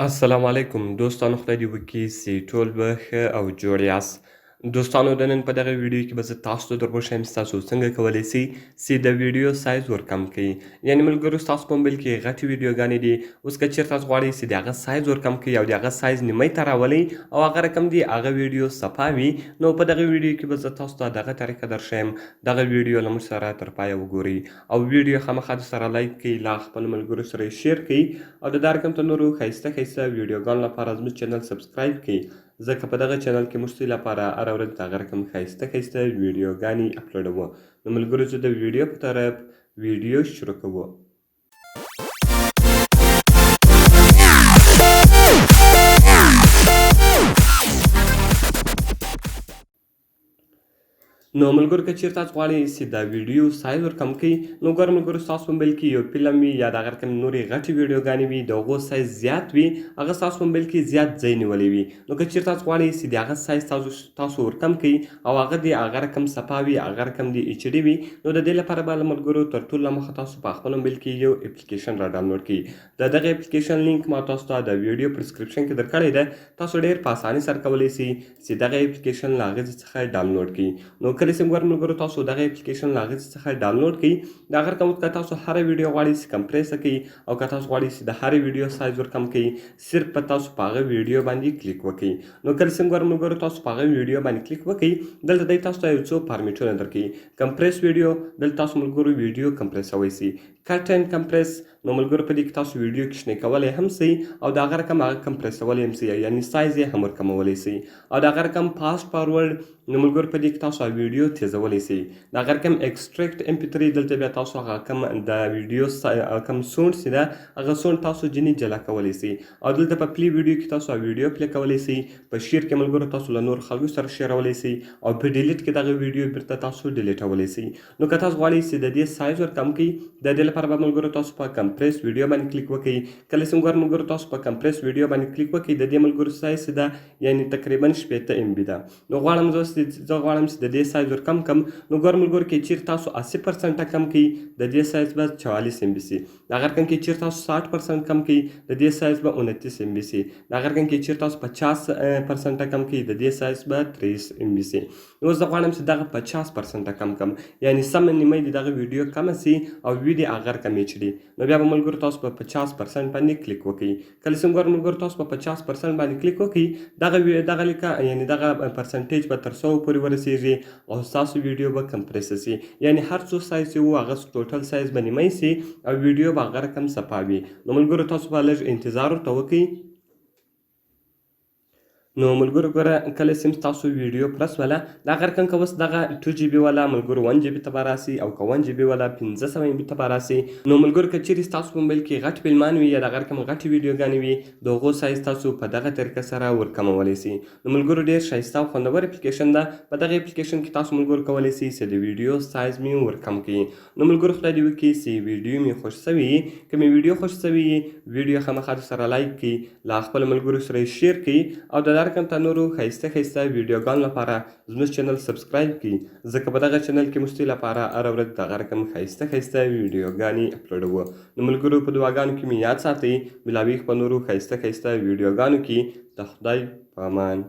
السلام علیکم دوستانو، خدای دې وکړي چې ټول به ښه او جوړ یاست. دوستانو، د نن په دغه ویډیو کې به زه تاسو ته در وښیم چې تاسو څنګه کولی شئ چې د ویډیو سایز ورکم کړئ. یعنې ملګرو، ستاسو په موبایل کې غټې ویډیوګانې دي. اوس که چېرته تاسو غواړئ چې د هغه سایز ورکم کړئ او د هغه سایز نیمۍ ته راولئ او هغه رقم دي هغه ویډیو صفا وي، نو په دغه ویډیو کې به زه تاسو ته دغه طریقه درښیم. دغه ویډیو له موږ سره تر پایه وګورئ او ویډیو خامخا در سره لایک کړئ، لا خپل ملګرو سره یې share کړئ او د دا رقم ته نورو ښایسته ښایسته ویډیوګانو لپاره زموږ چینل subscribe کړئ، ځکه په دغه چینل کې موږ ستاسو لپاره هره ورځ دغه رقم ښایسته ښایسته ویډیوګانې اپلوډوو. نو ملګرو، زه د ویډیو په طرف ویډیو شروع کوو. نو ملګرو، که چیرته تاسو غواړئ چې د ویډیو سایز ورکم کړئ، نو ګوره ملګرو، ستاسو په موبایل کې یو فلم وي یا دغه رقم نورې غټې ویډیوګانې وي، د هغو سایز زیات وي، هغه ستاسو په موبایل کې زیات ځای نیولی وي. نو که چیرته تاسو غواړئ چې د هغه سایز تاسو ورکم کړئ او هغه دې هغه رقم صفا وي، هغه رقم دې HD وي، نو د دې لپاره به له ملګرو تر ټولو له مخه تاسو په خپل موبایل کې یو اپلیکیشن را ډاونلوډ کړئ. د دغه اپلیکیشن لینک ما تاسو ته د ویډیو په ډسکرپشن کې درکړی دی. تاسو ډیر په اسانۍ سره کولی شئ چې دغه اپلیکیشن له هغه څخه ډاونلوډ کړئ. نو کله چې ګور ملګرو، تاسو دغه اپلیکیشن له هغه څخه ډاونلوډ کړئ، د هغه رقم که تاسو هره ویډیو غواړئ چې compress کړئ او که تاسو غواړئ چې د هرې ویډیو سایز ورکم کړئ، صرف په تاسو په هغه ویډیو باندې کلیک وکړئ. نو کله چې ګور ملګرو، تاسو په هغه ویډیو باندې کلیک وکړئ، دلته دی تاسو ته یو څو فارمیټونه درکوي. compress video، دلته تاسو ملګرو ویډیو کمپریسوي سي. cut and compress، نو ملګرو، په دې کې تاسو ویډیو کوچنۍ کولی هم سئ او د هغه رقم هغه کمپریسولی هم سئ، یعنی سایز یې هم ورکمولی سئ. او د هغه رقم fast forward، نو ملګرو، په دې کې تاسو ویډیو تیزولی سئ. د هغه رقم extract MP3، دلته بیا تاسو هغه کم د ویډیو کم sound چې ده، هغه sound تاسو ځینې جلا کولی سئ. او دلته په play video کې تاسو ویډیو play کولی سئ. په share کې ملګرو تاسو له نورو خلکو سره شیرولی سئ او په delete کې دغه ویډیو بیرته تاسو ډیلیټولی سئ. نو که تاسو غواړئ چې د دې سایز ور کم کړئ، د دې لپاره به ملګرو تاسو په compress video باندې کلیک وکړئ. کله چې ګور ملګرو تاسو په compress video باندې کلیک وکړئ، د دې ملګرو سایز ده یعنی تقریبا 60 MB ده. نو غواړم زه غواړم چې د دې سایز ور کم کم. نو ګور ملګرو، که چیرې تاسو 80% کم کړئ، د دې سایز به 44 MB سي. د هغه رقم که چیرې تاسو 60% کم کړئ، د دې سایز به 29 MB سي. د هغه رقم که چیرې تاسو 50% کم کړئ، د دې سایز به 23 MB سي. نو زه غواړم چې دغه 50% کم کم، یعنی سم نیمه دې دغه ویډیو کمه سي او ویډیو هغه رقم HD. نو بیا به ملګرو تاسو په 50% باندې کلیک وکړئ. کله چې ګور ملګرو تاسو په 50% باندې کلیک وکړئ، دغه لیکه یعنی دغه percentage به تر 100 پورې ورسیږي او ستاسو ویډیو به compress سي، یعنی هر څو سایز چې وو، هغه total size به نیمه سي او ویډیو به هغه رقم صفا وي. نو ملګرو، تاسو به لږ انتظار ورته وکړئ. نو ملګرو، ګوره، کله چې تاسو ویډیو پرس وله، دا غیر کم که اوس دغه 2 GB والا ملګرو 1 GB ته به راسي او که 1 GB والا 500 MB ته به راسي. نو ملګرو، که چیرې ستاسو په موبایل کې غټ فلمان وي یا د غیر کم غټې ویډیوګانې وي، د هغو سایز تاسو په دغه طریقه سره ورکمولی سي. نو ملګرو، ډیر ښایسته او خوندور اپلیکیشن ده. په دغه اپلیکیشن کې تاسو ملګرو کولی سئ چې د ویډیو سایز می ورکم کړئ. نو ملګرو، خدای دې وکړي چې ویډیو می خوښ سوي. که می ویډیو خوښ سوي، ویډیو خامخا سره لایک کړئ، لا خپل ملګرو سره یې share کړئ او د دا رقم ته نورو ښایسته ښایسته ویډیوګانو لپاره زموږ چینل subscribe کړئ، ځکه په دغه چینل کې موږ ستاسو لپاره هره ورځ دغه رقم ښایسته ښایسته ویډیوګانې اپلوډوو. نو ملګرو، په دعاګانو کې مې یاد ساتئ. ملاویږ په نورو ښایسته ښایسته ویډیوګانو کې. د خدای په امان.